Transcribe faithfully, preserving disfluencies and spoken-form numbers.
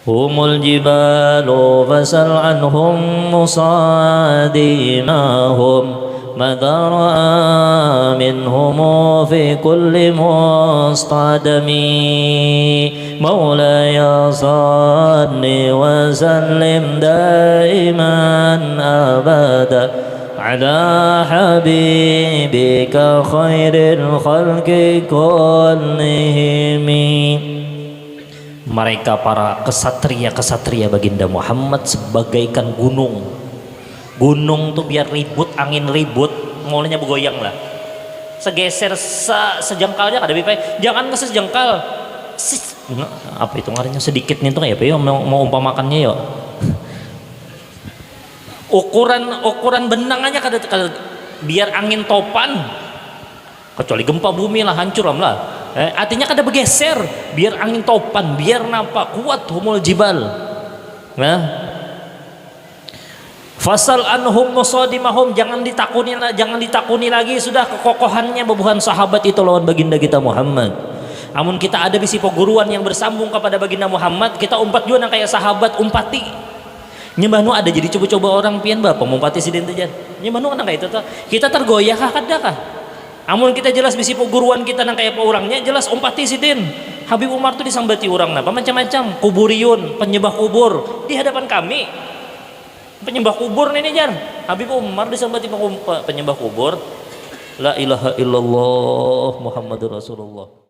هم الجبال فسل عنهم مصادمهم ماذا رأى منهم في كل مصطدم. مولاي صل وسلم دائما أبدا على حبيبك خير الخلق كلهم. Mereka para kesatria-kesatria Baginda Muhammad sebagaikan gunung. Gunung tuh biar ribut, angin ribut, maunya begoyang lah. Segeser se- sejengkalnya kada bipai. Jangan ke sejengkal. Sis, nge- apa itu ngarannya sedikit nih tuh kayak apa ya mau, mau umpamakannya ya. Ukuran ukuran benang aja kada, kada biar angin topan. Kecuali gempa bumi lah hancur am lah. Eh, artinya kada bergeser, biar angin topan, biar napa kuat humul jibal. Nah. Fasal anhum musadimahum, jangan ditakuni la- jangan ditakuni lagi sudah kekokohannya bebuhan sahabat itu lawan baginda kita Muhammad. Amun kita ada bisi peguruan yang bersambung kepada baginda Muhammad, kita umpat juga nang kayak sahabat umpati. Nyembah nu ada jadi coba-coba orang pian bapa mumpati sidin tu jar. Nyembah nu nang kayak itu tuh. Kita tergoyah kah kada kah? Amun kita jelas bisi peguruan kita nang kayak apa orangnya, jelas umpati sidin. Habib Umar tuh disambati orang napa macam-macam, kuburiyun, penyembah kubur di hadapan kami. Penyembah kubur nih jar. Habib Umar disambati pengum- pe- penyembah kubur. La ilaha illallah Muhammadur Rasulullah.